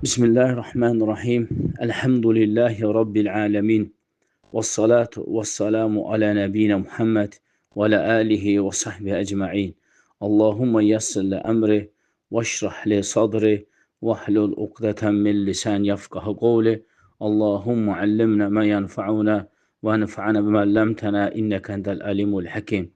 Bismillahirrahmanirrahim. Elhamdülillahi Rabbil alemin. Vessalatu vesselamu ala nebine Muhammed ve ala alihi ve sahbihi ecma'in. Allahümme yassir li emri ve şrah li sadri ve hlul uqdeten min lisan yefkahu qavli. Allahümme allimna ma yenfa'una ve nefa'na bima allamtana inneke entel alimul hakim.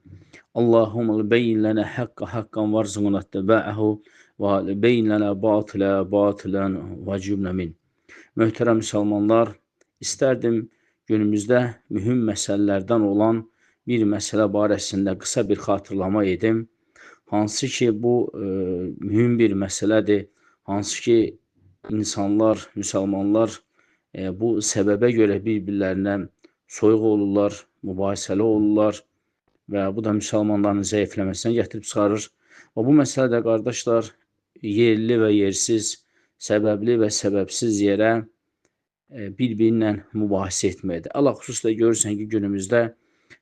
Allahümme beyyin lana hakka hakkan varzuqna ittiba'ahu və beyyin lana batılə batılan vəcibnə min. Möhtərəm müsəlmanlar, istərdim günümüzdə mühüm məsələlərdən olan bir məsələ barəsində qısa bir xatırlama edim. Hansı ki, bu mühüm bir məsələdir, hansı ki, insanlar, müsəlmanlar bu səbəbə görə bir-birlərinə soyuq olurlar, mübahisəli olurlar və bu da müsəlmanların zəifləməsinə gətirib çıxarır. Və bu məsələ də, qardaşlar, yerli və yersiz, səbəbli və səbəbsiz yerə bir-birinlə mübahisə etməkdir. Əlal xüsusda görürsən ki, günümüzdə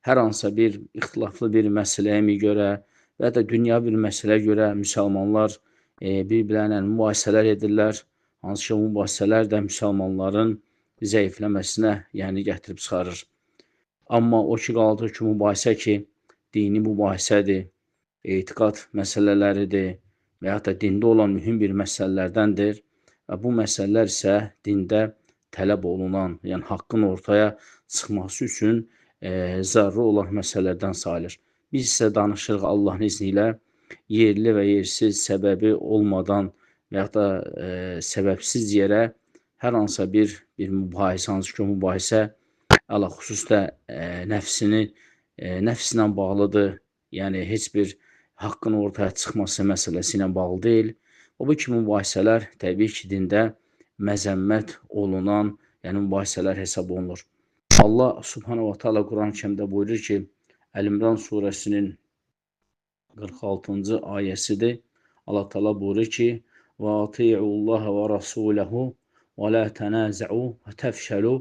hər hansısa bir ixtilaflı bir məsələyə görə və ya da dünya bir məsələyə görə müsəlmanlar bir-birlərlə mübahisələr edirlər. Hansı ki, mübahisələr də müsəlmanların zəifləməsinə, yəni gətirib çıxarır. Amma o ki, qaldı ki, mübahisə ki, dini mübahisədir, etiqad məsələləridir və ya da dində olan mühüm bir məsələlərdəndir və bu məsələlər isə dində tələb olunan, yəni haqqın ortaya çıxması üçün zəruri olan məsələlərdən sayılır. Biz isə danışırıq Allahın izni ilə yerli və yersiz səbəbi olmadan və ya da səbəbsiz yerə hər hansısa bir mübahisə, hansı ki mübahisə əla xüsusda nəfsinə bağlıdır, yəni heç bir haqqın ortaya çıxması məsələsi ilə bağlı deyil. O, bu kimi mübahisələr təbii ki, dində məzəmmət olunan, yəni mübahisələr hesab olunur. Allah Subhanahu wa Ta'ala Quran-ı Kərimdə buyurur ki, Əl-İmran surəsinin 46-cı ayəsidir. Allah Teala buyurur ki: "Və ati'ullaha və rasulehu və la tənaza'u və təfşəlu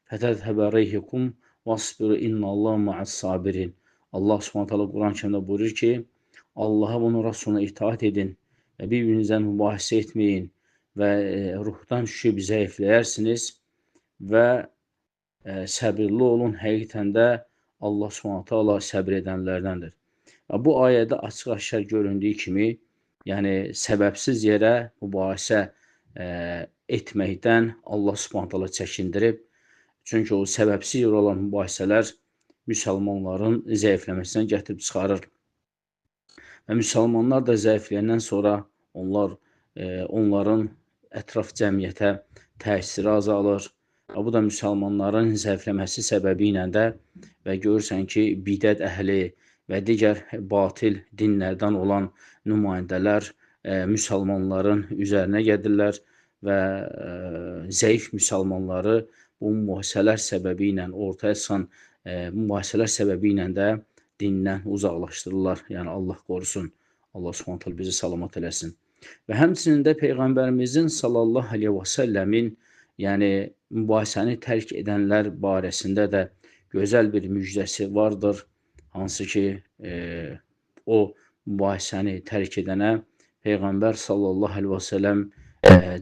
fətəzhəbə reyhikum vasbiru innallaha ma'as-sabirin." Allah Subhanahu wa Ta'ala Quran-ı Kərimdə buyurur ki, Allaha və onun Rasuluna itaat edin və bir-birinizdən mübahisə etməyin və ruhdan düşüb zəifləyərsiniz və səbirli olun. Həqiqətən də Allah Subhanahu taala səbr edənlərdəndir. Və bu ayədə açıq-aşkar göründüyü kimi, yəni səbəbsiz yerə mübahisə etməkdən Allah Subhanahu taala çəkindirib. Çünki o səbəbsiz yerə olan mübahisələr müsəlmanların zəifləməsinə gətirib çıxarır. Və müsəlmanlar da zəifləyəndən sonra onların ətraf cəmiyyətə təsiri azalır. Və bu da müsəlmanların zəifləməsi səbəbi ilə də və görürsən ki, bidət əhli və digər batil dinlərdən olan nümayəndələr müsəlmanların üzərinə gedirlər və zəif müsəlmanları bu mübahisələr səbəbi ilə ortaya çıxan mübahisələr səbəbi ilə də dindən uzaqlaşdırırlar. Yəni Allah qorusun. Allah Subhanahu taala bizi salamat eləsin. Və həmçinin də Peyğəmbərimizin sallallahu əleyhi və səlləmin, yəni mübahisəni tərk edənlər barəsində də gözəl bir müjdəsi vardır. Hansı ki, o mübahisəni tərk edənə Peyğəmbər sallallahu əleyhi və səlləm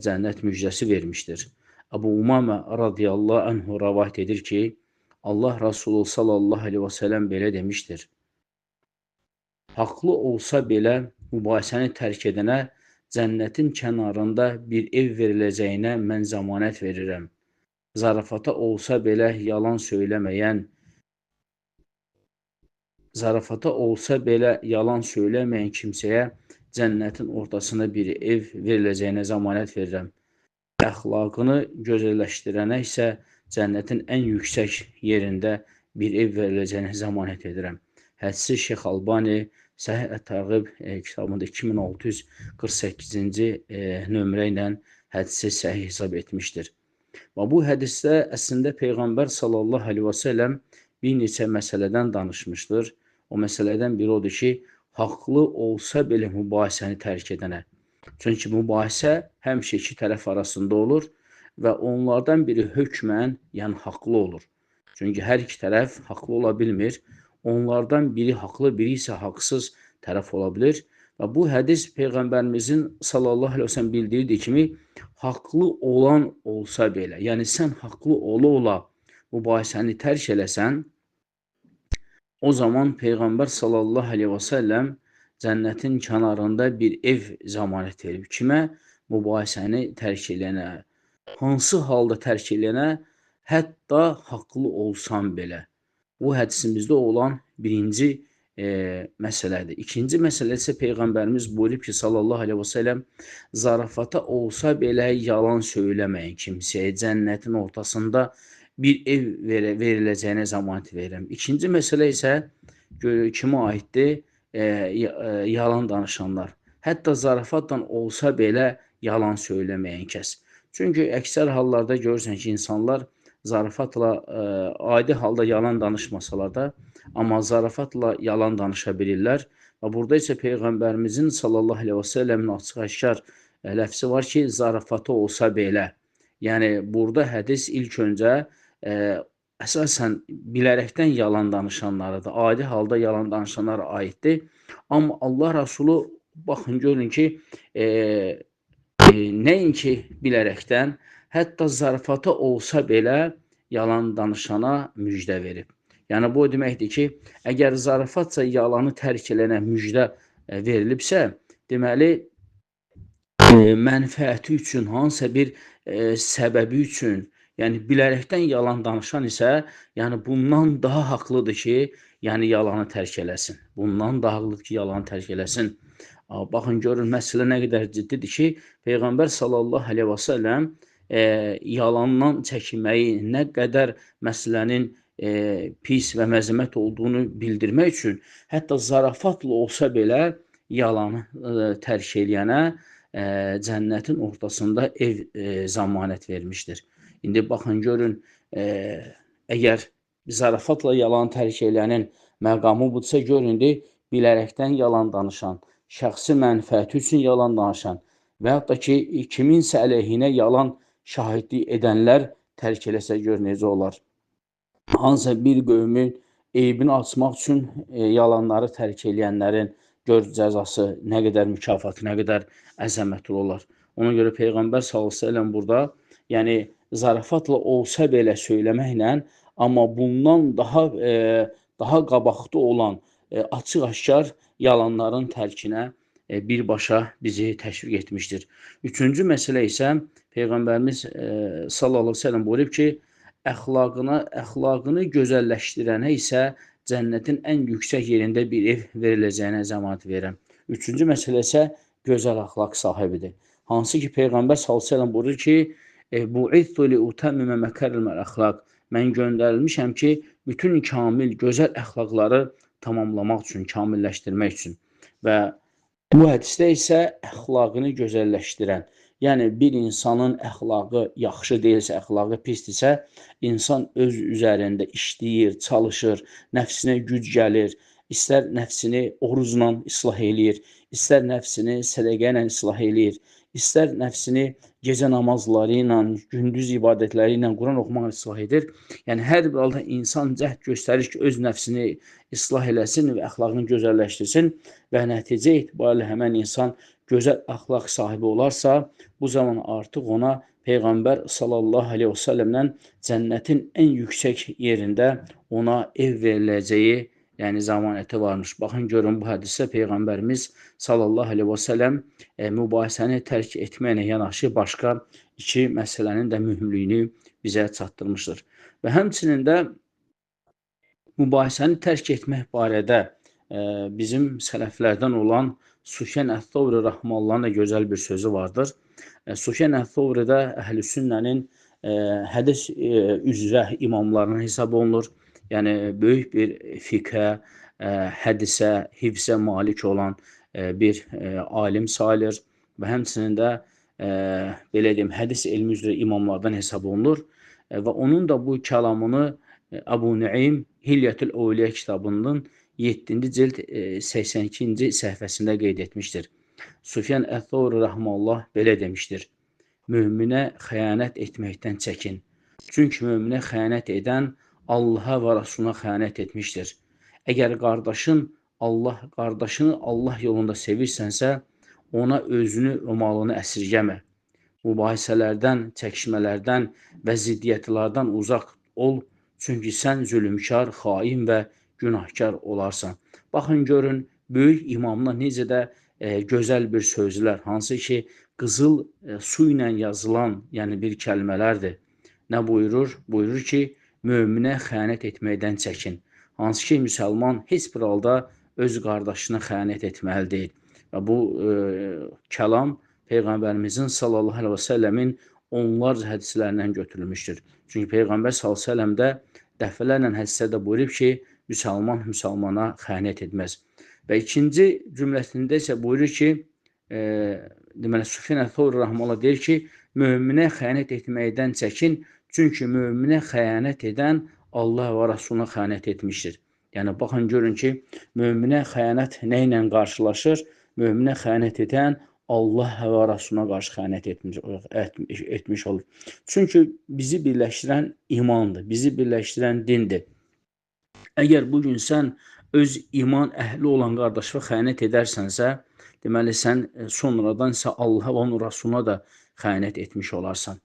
cənnət müjdəsi vermişdir. Əbu Umamə radiyallahu anhu rəvayət edir ki, Allah Rasulü sallallahu əleyhi və səlləm belə demişdir: haqlı olsa belə mübahisəni tərk edənə cənnətin kənarında bir ev veriləcəyinə mən zəmanət verirəm. Zarafata olsa belə yalan söyləməyən kimsəyə cənnətin ortasında bir ev veriləcəyinə zəmanət verirəm. Əxlaqını gözəlləşdirənə isə cənnətin ən yüksək yerində bir ev veriləcəyinə zəmanət edirəm. Hədisi Şeyx Albani Səhih Ət-Tərğib kitabında 2648-ci nömrə ilə hədisi səhih hesab etmişdir. Və bu hədisdə əslində Peyğəmbər sallallahu əleyhi və səlləm bir neçə məsələdən danışmışdır. O məsələdən biri odur ki, haqlı olsa belə mübahisəni tərk edənə. Çünki mübahisə həmişə iki tərəf arasında olur və onlardan biri hökmən, yəni haqlı olur. Çünki hər iki tərəf haqlı ola bilmir. Onlardan biri haqlı, biri isə haqsız tərəf ola bilir. Və bu hədis Peyğəmbərimizin sallallahu əleyhi və səlləm bildirdiyi kimi haqlı olan olsa belə, yəni sən haqlı ola-ola mübahisəni tərk eləsən, o zaman Peyğəmbər sallallahu əleyhi və səlləm cənnətin kənarında bir ev zəmanət verib. Kimə? Mübahisəni tərk eləyənə. Hansı halda tərk eləyənə? Hətta haqlı olsan belə. Bu hədisimizdə olan birinci məsələdir. İkinci məsələ isə Peyğəmbərimiz buyurub ki, sallallahu əleyhi və səlləm, zarafata olsa belə yalan söyləməyin kimsəyə, cənnətin ortasında bir ev veriləcəyinə zəmanət verirəm. İkinci məsələ isə kimə aiddir? Yalan danışanlar. Hətta zarafatla olsa belə yalan söyləməyən kəs. Çünki əksər hallarda görürsən ki, insanlar zarafatla adi halda yalan danışmasalar da, amma zarafatla yalan danışa bilirlər. Və burada isə Peyğəmbərimizin sallallahu əleyhi və səlləmin açıq-aşkar ləfzi var ki, zarafatı olsa belə. Yəni, burada hədis ilk öncə əsasən bilərəkdən yalan danışanlara da, adi halda yalan danışanlara aiddir. Amma Allah Rasulü, baxın, görün ki, nəinki bilərəkdən, hətta zarafatı olsa belə yalan danışana müjdə verib. Yəni, bu o deməkdir ki, əgər zarafatsa yalanı tərk elənə müjdə verilibsə, deməli, mənfəəti üçün, hansısa bir səbəbi üçün, yəni bilərəkdən yalan danışan isə, yəni bundan daha haqlıdır ki, yəni yalanı tərk eləsin. Bundan daha haqlıdır ki, yalanı tərk eləsin. Baxın, görün, məsələ nə qədər ciddidir ki, Peyğəmbər sallallahu əleyhi və səlləm yalandan çəkinməyi, nə qədər məsələnin pis və məzəmmət olduğunu bildirmək üçün, hətta zarafatla olsa belə yalanı tərk eləyənə cənnətin ortasında ev zəmanət vermişdir. İndi baxın, görün, əgər zarafatla yalanı tərk eləyənin məqamı budursa, görün, bilərəkdən yalan danışan, şəxsi mənfəəti üçün yalan danışan və hətta ki, kiminsə əleyhinə yalan şahidlik edənlər tərk eləsə, gör necə olar. Hansısa bir qövmin eybini açmaq üçün yalanları tərk eləyənlərin gör cəzası nə qədər mükafatı, nə qədər əzəmətli olar. Ona görə Peyğəmbər sallallahu əleyhi və səlləm burada, yəni zarafatla olsa belə söyləməklə, amma bundan daha qabaqda olan açıq-aşkar yalanların tərkinə birbaşa bizi təşviq etmişdir. Üçüncü məsələ isə Peyğəmbərimiz sallallahu əleyhi və səlləm buyurub ki, əxlaqını gözəlləşdirənə isə cənnətin ən yüksək yerində bir ev veriləcəyinə zəmanət verirəm. Üçüncü məsələ isə gözəl əxlaq sahibidir. Hansı ki, Peyğəmbər sallallahu əleyhi və səlləm buyurur ki, bu'ithu li utammima makarimel əxlaq. Mən göndərilmişəm ki, bütün kamil, gözəl əxlaqları tamamlamaq üçün, kamilləşdirmək üçün. Və bu hədisdə isə əxlaqını gözəlləşdirən, yəni bir insanın əxlaqı yaxşı deyilsə, əxlaqı pisdirsə, insan öz üzərində işləyir, çalışır, nəfsinə güc gəlir, istər nəfsini orucla islah eləyir, istər nəfsini sədəqə ilə islah eləyir, istər nəfsini gecə namazları ilə, gündüz ibadətləri ilə, Quran oxumaqla islah edir. Yəni, hər bir halda insan cəhd göstərir ki, öz nəfsini islah eləsin və əxlaqını gözəlləşdirsin və nəticə etibarilə həmən insan gözəl əxlaq sahibi olarsa, bu zaman artıq ona Peyğəmbər sallallahu əleyhi və səlləmdən cənnətin ən yüksək yerində ona ev veriləcəyi, yəni zəmanəti varmış. Baxın, görün, bu hədisdə Peyğəmbərimiz sallallahu əleyhi və səlləm mübahisəni tərk etməklə yanaşı başqa iki məsələnin də mühümlüyünü bizə çatdırmışdır. Və həmçinin də mübahisəni tərk etmək barədə bizim sələflərdən olan Sufyan əs-Səvri rəhməhullahın da gözəl bir sözü vardır. Sufyan əs-Səvri də Əhl-i Sünnənin hədis üzrə imamlarından hesab olunur. Yəni, böyük bir fiqhə, hədisə, hifzə malik olan bir alim sayılır və həmçinin də, belə deyim, hədis elmi üzrə imamlardan hesab olunur. Və onun da bu kəlamını Əbu Nuaym Hilyətül Övliya kitabının 7-ci cild 82-ci səhifəsində qeyd etmişdir. Sufyan əs-Səvri rəhməhullah belə demişdir: Möminə xəyanət etməkdən çəkin. Çünki möminə xəyanət edən Allaha və Rasuluna xəyanət etmişdir. Əgər qardaşın Allah qardaşını Allah yolunda sevirsənsə, ona özünü və malını əsirgəmə. Mübahisələrdən, çəkişmələrdən və ziddiyyətlərdən uzaq ol. Çünki sən zülmkar, xain və günahkar olarsan. Baxın, görün, böyük imamla necə də gözəl bir sözlər, hansı ki, qızıl su ilə yazılan, yəni bir kəlmələrdir. Nə buyurur? Buyurur ki, möminə xəyanət etməkdən çəkin. Hansı ki, müsəlman heç bir halda öz qardaşına xəyanət etməli deyil. Və bu kəlam Peyğəmbərimizin sallallahu əleyhi və səlləmin onlarca hədislərindən götürülmüşdür. Çünki Peyğəmbər sallallahu əleyhi və səlləm də dəfələrlə hədislərdə buyurub ki, müsəlman müsəlmana xəyanət etməz. Və ikinci cümləsində isə buyurur ki, deməli Sufyan Thawri rahimehullah deyir ki, möminə xəyanət etməkdən çəkin, çünki möminə xəyanət edən Allah və Rasuluna xəyanət etmişdir. Yəni baxın görün ki, möminə xəyanət nə ilə qarşılaşır? Möminə xəyanət edən Allah və Rasuluna qarşı xəyanət etmiş olur. Çünki bizi birləşdirən imandır, bizi birləşdirən dindir. Əgər bugün sən öz iman əhli olan qardaşına xəyanət edərsənsə, deməli sən sonradan isə Allah və onun Rasuluna da xəyanət etmiş olarsan.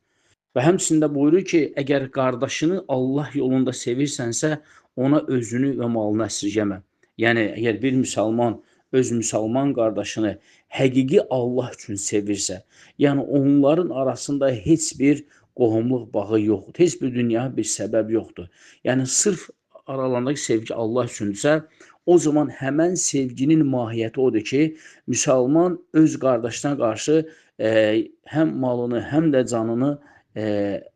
Və həmçində buyurur ki, əgər qardaşını Allah yolunda sevirsənsə, ona özünü və malını əsirgəmə. Yəni, əgər bir müsəlman öz müsəlman qardaşını həqiqi Allah üçün sevirsə, yəni onların arasında heç bir qohumluq bağı yoxdur, heç bir dünya bir səbəb yoxdur. Yəni, sırf aralarındakı sevgi Allah üçündürsə, o zaman həmən sevginin mahiyyəti odur ki, müsəlman öz qardaşına qarşı həm malını, həm də canını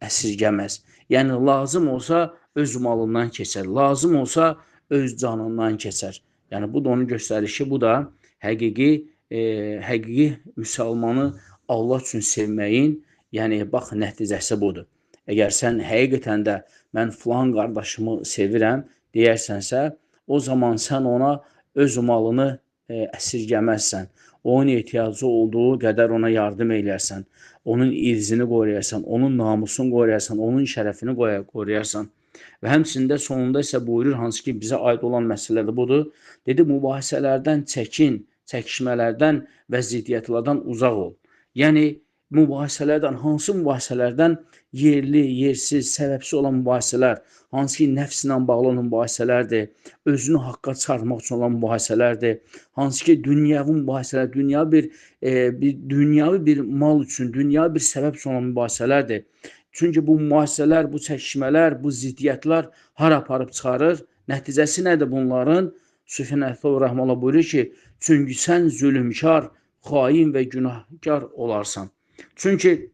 əsirgəməz. Yəni, lazım olsa öz malından keçər, lazım olsa öz canından keçər. Yəni, bu da onu göstərir ki, bu da həqiqi müsəlmanı Allah üçün sevməyin, yəni, bax, nəticəsi budur. Əgər sən həqiqətən də mən filan qardaşımı sevirəm deyərsənsə, o zaman sən ona öz malını əsirgəməzsən. Onun ehtiyacı olduğu qədər ona yardım eləyərsən, onun irzini qoruyarsan, onun namusunu qoruyarsan, onun şərəfini qoruyarsan. Və həmçində sonunda isə buyurur, hansı ki bizə aid olan məsələ də budur. Dedi, mübahisələrdən çəkin, çəkişmələrdən və ziddiyyətlərdən uzaq ol. Yəni, mübahisələrdən, hansı mübahisələrdən? Yerli, yersiz, səbəbsiz olan mübahisələr, hansı ki nəfslə bağlı olan mübahisələrdir, özünü haqqa çıxartmaq üçün olan mübahisələrdir, hansı ki dünyəvi mübahisələr, dünyavi bir mal üçün, dünyavi bir səbəb üçün olan mübahisələrdir. Çünki bu mübahisələr, bu çəkişmələr, bu ziddiyyətlər hara aparıb çıxarır? Nəticəsi nədir bunların? Sufyan Thawri rahimehullah buyurur ki, çünki sən zülmkar, xain və günahkar olarsan. Çünki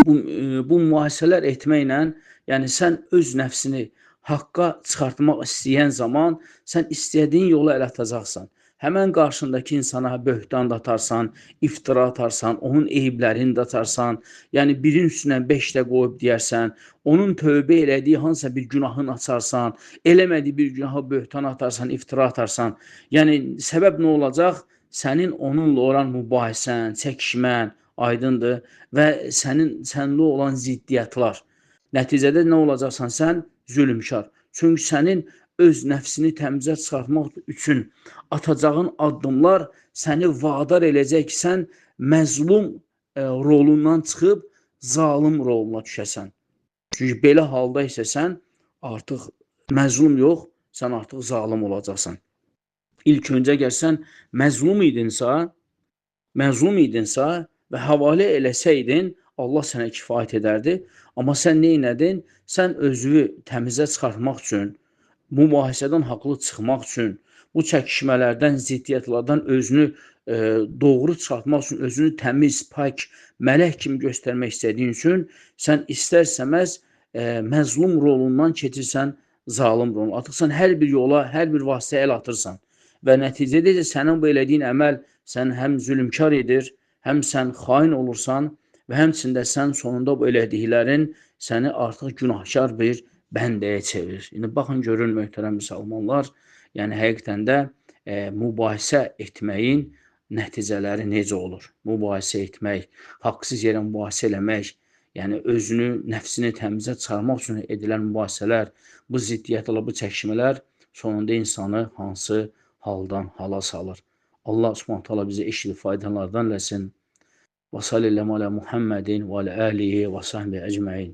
bu mübahisələr etməklə, yəni sən öz nəfsini haqqa çıxartmaq istəyən zaman sən istədiyin yola əl atacaqsan. Həmən qarşındakı insana böhtan da atarsan, iftira atarsan, onun eyiblərini də atarsan, yəni birin üstünə 5 də qoyub deyərsən, onun tövbə elədiyi hansısa bir günahını açarsan, eləmədiyi bir günahı böhtan atarsan, iftira atarsan. Yəni səbəb nə olacaq? Sənin onunla olan mübahisən, çəkişmən, aydındır və səndə olan ziddiyyətlər. Nəticədə nə olacaqsan sən? Zülmkar. Çünki sənin öz nəfsini təmizə çıxartmaq üçün atacağın addımlar səni vadar eləyəcək ki, sən məzlum rolundan çıxıb zalım roluna düşəsən. Çünki belə halda isə sən artıq məzlum yox, sən artıq zalım olacaqsan. İlk öncə əgər sən məzlum idinsə və havalə eləsəydin, Allah sənə kifayət edərdi. Amma sən nə elədin? Sən özünü təmizə çıxartmaq üçün, mübahisədən haqlı çıxmaq üçün, bu çəkişmələrdən, ziddiyyətlərdən özünü doğru çıxartmaq üçün, özünü təmiz, pak, mələk kimi göstərmək istədiyin üçün sən istər-istəməz məzlum rolundan keçirsən zalım roluna. Artıq sən hər bir yola, hər bir vasitəyə əl atırsan və nəticədə isə sənin bu elədiyin əməl sən həm zülmkar edir, həm sən xain olursan və həmçində sən sonunda bu elədiklərin səni artıq günahkar bir bəndəyə çevirir. İndi baxın, görün, möhtərəm müsəlmanlar, yəni həqiqətən də mübahisə etməyin nəticələri necə olur? Mübahisə etmək, haqsız yerə mübahisə eləmək, yəni özünü, nəfsini təmizə çıxarmaq üçün edilən mübahisələr, bu ziddiyyətlər, bu çəkişmələr sonunda insanı hansı haldan hala salır. Allah Subhanahu taala bizi eşidib faydalardan eləsin. Və sallallahu ala Muhammedin və ala alihi və sahbihi ecmaîn.